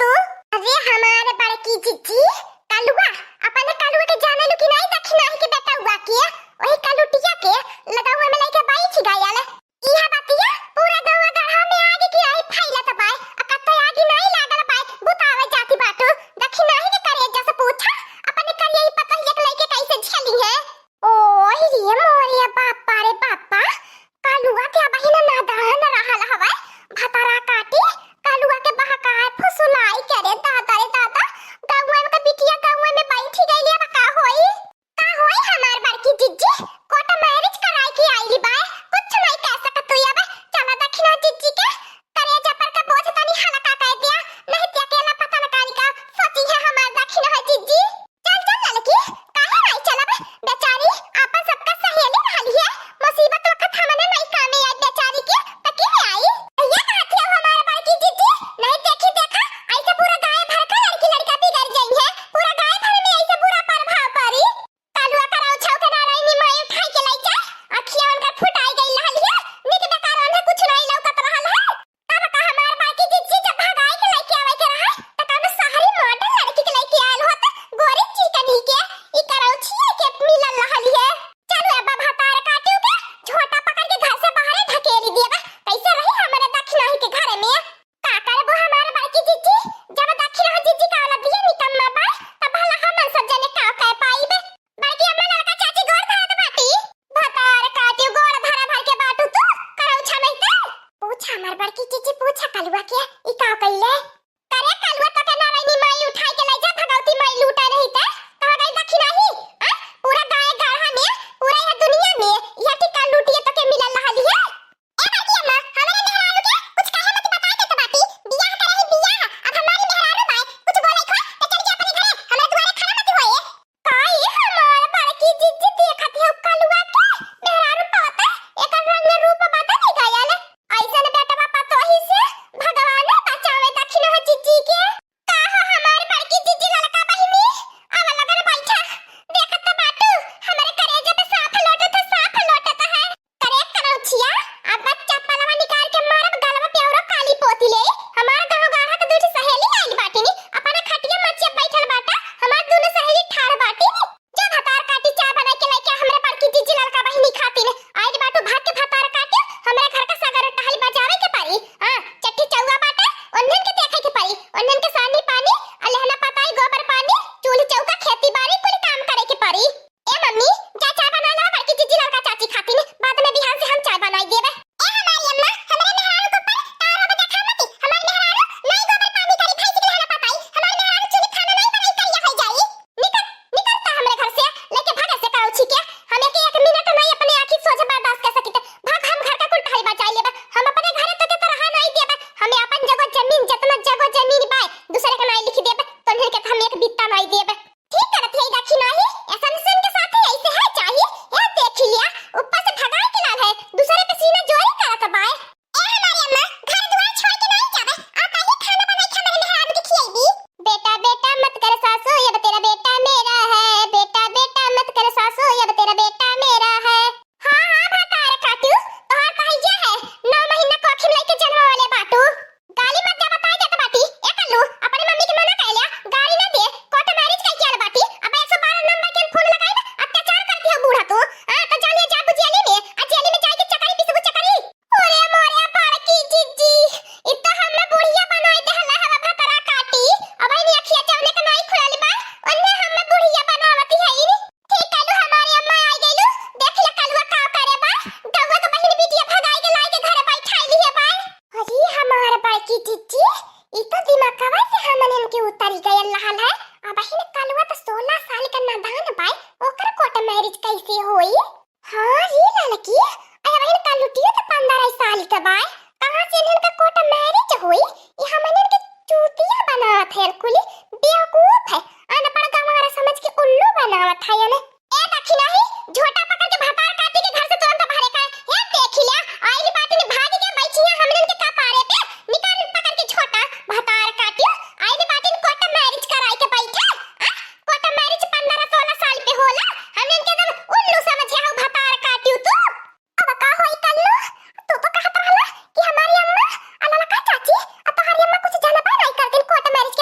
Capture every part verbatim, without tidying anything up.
तू? अरे हमार बड़की जिज्जी, कलुआ, अपने कलुआ के जाने लू कि नाहीं, दखिनाही के बेटउआ के, वही कलुटिया के लगउआ में लइके बैठ गयल। इहा बतिया पूरा गउआ गढ़ा में आगी की आही फैलत बाय, आ कतई आगी नाहीं लागल बाय, बुतावे जाती बाटू। दखिनाही के करेजा से पूछा, अपने करिया ही पतोहिया के लइके कइसे झेली है। ओए रे मोरे बापा रे बापा, कलुआ के अबहिन नादान रहल हवै, भतरा काटी, कलुआ के बहकाए फुसुलाई के रे दादा रे दादा, गउआ में के बिटिया गउआ में बैठी गइली, अब का होई? का होई हमार बड़की जिज्जी, कोर्ट मैरिज कराए के आइली बाय, कुछ नाहीं कह सकत तू अब, चला दखिना जिज्जी के करेजा पर का बोझ तनी हल्का कर दिया, नाहीं ते अकेला पता न कानी का सोची है हमार दखिना है जिज्जी। चल, चल ललकी, काहे नाहीं चलब? बेचारी आपन सबका सहेली रहली है, मुसीबत वक्त हमने नाहीं कामे आई बेचारी के, त के आई? ये कहत हो हमार बड़की जिज्जी, नाहीं देखी देखा, अइसे पूरा गाँव भर का लड़की लड़का बिगड़ जइहैं, पूरा गाँव भर में अइसे बुरा प्रभाव पड़ी। कलुआ करौछौ के नारायणी माई उठाई के लइ जा, अखिया उनकर फुटाई गई रहली है, निक बेकार उन्हें कुछ नाहीं लौकत रहल है। तब का हमार बड़की जिज्जी जब भगाई के लइके आवे के रहा, त कउनो शहरी मॉडल लड़की के लइके आयल होत, गोरी चिकनी के, ई करौछिए के मिलल रहली है। चलू अब भतार काटियो के झोटा पकड़ के घर से बाहरे ढकेली दिए बा, कइसे रही हमरे दखिनाही के घर में? का करबो हमार बड़की जिज्जी, जब दखिना जिज्जी का औलाद दिए निकम्मा बा, तब भला हमन सब जने का कह पाइबे? बड़की अम्मा ललका चाची गोड़ धरत बाटी। भतार काटियो गोड़ धरा भर के बाटू तू, करौछा नहीं ते। पूछा हमार बड़की जिज्जी, पूछा कलुआ के, ई का कइले? करे कलुआ तो के नारायणी माई उठाई के लइ जा, भगवती माई लूटा नहीं ते, कहाँ गई दखिनाही? आ? पूरा गाँव गढ़ा में, पूरा यह दुनिया में, यह टिका लूटिए तो के मिलल रहली है। ए बड़की अम्मा, हमरे मेहरारू के कुछ काहे मत बताए देत बाटी? बियाह करे ही बियाह, अब हमारी मेहरारू बाय, कुछ बोले खो, तो चल के अपने घरे, हमरे दुआरे खड़ा मत होए। का ये हमार बड़की जिज्जी देखत हो कलुआ के? मेहरारू पावत एकर रंग रूप बदल गयल। अइसन बेटवा पतोही से भगवान बचावे दखिना जिज्जी के। का हो हमार बड़की जिज्जी ललका बहिनी? आवा लगन बैठा। देखत तो बाटू, हमरे करेजा पे साँप लोटत है, साँप लोटत है। करे करौछिया, अब चप्पलवा निकाल के मारब गलवा पे औरो काली पोती ले। हमार गाँव गाढ़ा के दूठी सहेली आइल बाटिन, अपना खटिया मचिया बैठल बाटा, हमार दुनो सहेली ठाड़ बाटिन। जा भतार काटी चाय बनाई के लइके हमरे बड़की जिज्जी ललका बहिनी खातिन। आइल बाटू भाग के भतार काटी, हमरे घर का सगर टहल बजावे के परी। हाँ, चट्टी चौवा बाटे, उन्हन के देखे के परी, उन्हन के सानी पानी, अलहना पताई गोबर पानी, चूल्ही चौका खेती बाड़ी कुल काम करे के परी। ए मम्मी, जा चाय बना ला बड़की जिज्जी ललका चाची खातिन, बाद में बिहान से हम चाय बनाई देबे। ए हमारी अम्मा, हमरे मेहरारू के ऊपर तार अब देखा मती, हमारी मेहरारू नाई गोबर पानी करी, भैंस के लहना पताई, हमारी मेहरारू चूल्ही खाना नाई बनाई, करिया हो जाई। निकल, निकल ता हमरे घर से, लेके भाग ऐसे करौछी के, हम एक, एक मिनट नाई अपने आँखी सोझे बर्दाश्त कर सकित। भाग, हम घर का कुल टहल बचाई लेबे, हम अपने घरे तो के तो रहा नाई देबे, हमें अपन जगह जमीन, जितना जगह जमीन बाय, दूसरे के नाई लिख देबे, तो उन्हें के हम एक बित्ता नाई देबे। ठीक करत है दखिनाही, ऐसन सुन के साथे ऐसे है चाही। ए देख लिया, ऊपर से भगाए के लाल है, दूसरे पे सीना जोरी करत बाय। ए हमारी अम्मा, घर दुआर छोड़ के नहीं जाबे, आता ही खाना बनाई के हमरे मेहरारू के खियाइबी। बेटा बेटा मत कर सासू, अब तेरा बेटा मेरा है, बेटा बेटा मत कर सासू, अब तेरा बेटा मेरा है। हाँ, हाँ, भतार काटू, तोहार कहिया है? नौ महीना कोखी में लेके जन्म वाले बाटू। गाली मत दे, बताए देत बाटी। ए कल्लू, अपने मम्मी के मना कर लिया, गाली ना दे, कोर्ट मैरिज कइके आल बाटी। अब एक सौ बारह नंबर के फोन लगाई ना, अत्याचार करती हो बूढ़ा तू। हाँ, तो जा ले जा जेली में, आ जेली में जाके चकरी पिसबू चकरी। अरे मोरे बड़की जिज्जी, इ तो हमें बुढ़िया बनाई देहला हवा भतरा काटी। अब इन्हीं अखिया जौने के नाई खुलल बा, उन्हें हमें बुढ़िया बनावती है इन्हीं। ठीक कहलू, हमारी अम्मा आ गइलू। देख ले कलुआ का करे बा। गौवा के बहिन बिटिया भगाई के लाई के घरे बैठाई ली है बा। अरे हमार बड़की जिज्जी, ई तो दिमागवा से हमन इनके उतरी गयल रहल है। अब बहिन कलुआ तो सोलह साल का नादान बाय, ओकर कोर्ट मैरिज कैसे होई? हाँ रे ललकी, अरे बहिन कलुटियो तो पन्द्रह साल का बाय, कहाँ से इनका कोर्ट मैरिज होई? ई हमन इनके चूतिया बनावत है कुली, बेवकूफ है। अनपढ़ गंवारा समझ के उल्लू बनावत है ने। ए दखिनाही, झोटा पकड़ के भतार काटी के घर से तुरंत बाहरे का। हे देखी लिया, आइल बाटिन भाग के बैठिया हमनन के कपारे पे। निकाल पकड़ के झोटा, भतार काटियो। आइल बाटिन कोर्ट मैरिज कराई के बैठे। आ? कोर्ट मैरिज पन्द्रह सोलह साल पे होला। हमनन के एकदम उल्लू समझे हो भतार काटियो तू। अब का होई कल्लू? तू तो कहत रहला कि हमारी अम्मा आ ललका चाची आ तोहारी अम्मा कुछ जानबे नहीं करतीन कोर्ट मैरिज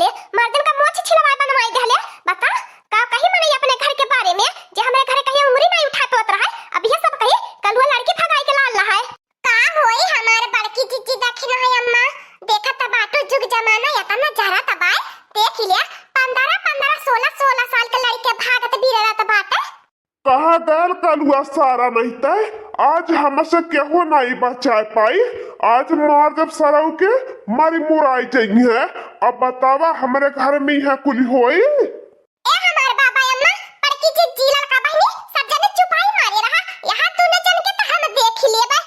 ले, मर्दन का मोछ छिलवाए बनवाए देहले। बता, का कही मनई अपने घर के बारे में, जे हमरे घरे कहीं उंगली नहीं उठाए पावत रहा है, अब ये सब कही कलुआ लड़की भगाई के लाल रहा है। का होई हमार बड़की जिज्जी दखिनही अम्मा, देखत बाटू जुग जमाना एतना जरत बाय, देख ले, पन्द्रह पन्द्रह, सोलह सोलह साल के लड़के भागत बिरत बाटे। कहाँ गयल कलुआ सारा नहीं तय, आज हमसे केहू नहीं बचाए पाई, आज मार जब सरऊ के मरी मुराई जइहे। अब बतावा हमरे घर में यहाँ कुल होई? ए हमार बाबा अम्मा, बड़की जिज्जी लड़का बहिनी, सब जने चुपाई मारे रहा, यहाँ तूने जन के तो हम देख लेबे।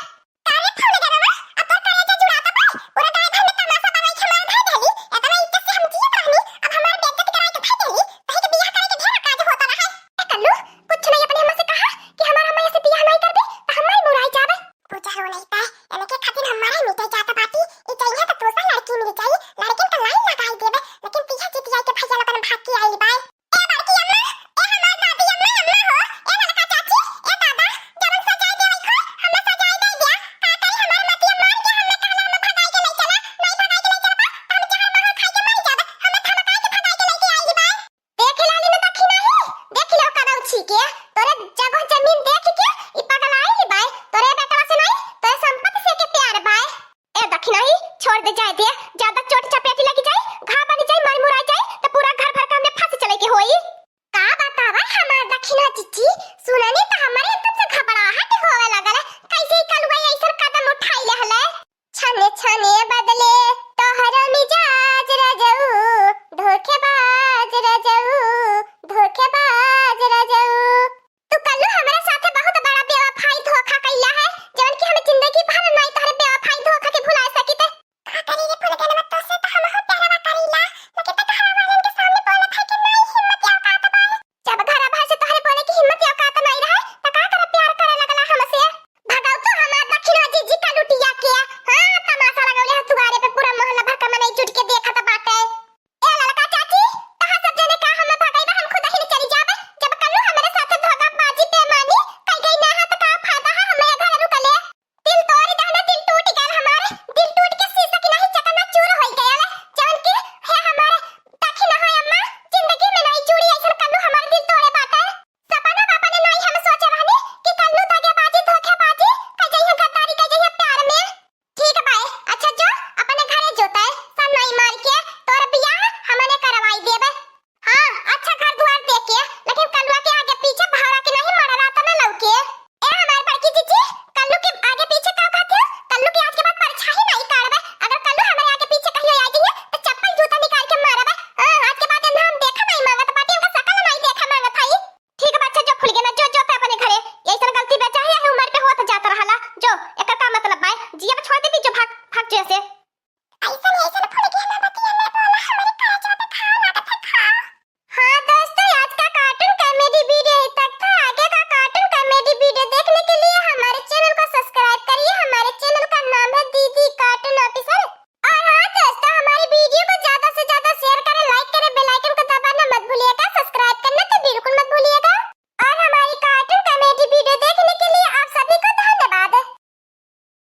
कारे फूल गरवा, अब तोर करेजा जुड़ाता बा, पूरा गाय घर में तमाशा बनाई के हमार धई देली, एतना इज्जत से हम जियत रहनी, अब हमार बेइज्जत कराई के धई देली, तही के बियाह करे के ढेर काज होता रहा। ए कल्लू, कुछ नहीं अपने अम्मा से कहा कि हमार अम्मा ऐसे बियाह नहीं करबे, तो हम मरी मुराई जाबे। पूजा हो नहीं पाए, एने के खातिर हमारा मिटे जाता बाटी, ई चाहिए तो दूसरा लड़की मिल जाई, लड़किन का लाइन लगाई देबे, लेकिन पिया जीत जाए के भैया लोगन भाग के आई बाय। ए बड़की अम्मा, ए हमार दादी अम्मा, अम्मा हो, ए बड़का चाची, ए दादा, जवन सजाई देवई खो, हमें सजाई दे दिया, का करी हमार मतिया मान के हमने कहला हमें भगाई के ले चला, नहीं भगाई के ले चलबा, तो हम जहर माहौल खाई के मर जाबे, हमें धमकाई के भगाई के लेके आई बाय। देख लाली न दखिनही, देख लो करौछी के, तोरे जगह जमीन देख के ई पगलाइल बाय, तोरे बेटवा से नहीं, तोरे संपत्ति से के प्यार बाय। ए दखिनही, छोड़ दे जाए दे, ज्यादा चोट चपेट लगी जाई, घाव बनी जाई, मर मुराई जाई, तो पूरा घर भर का हमने फांसी चले के होई। का बतावा हमार दखिना जिज्जी, सुननी तो हमारे एकदम से घबराहट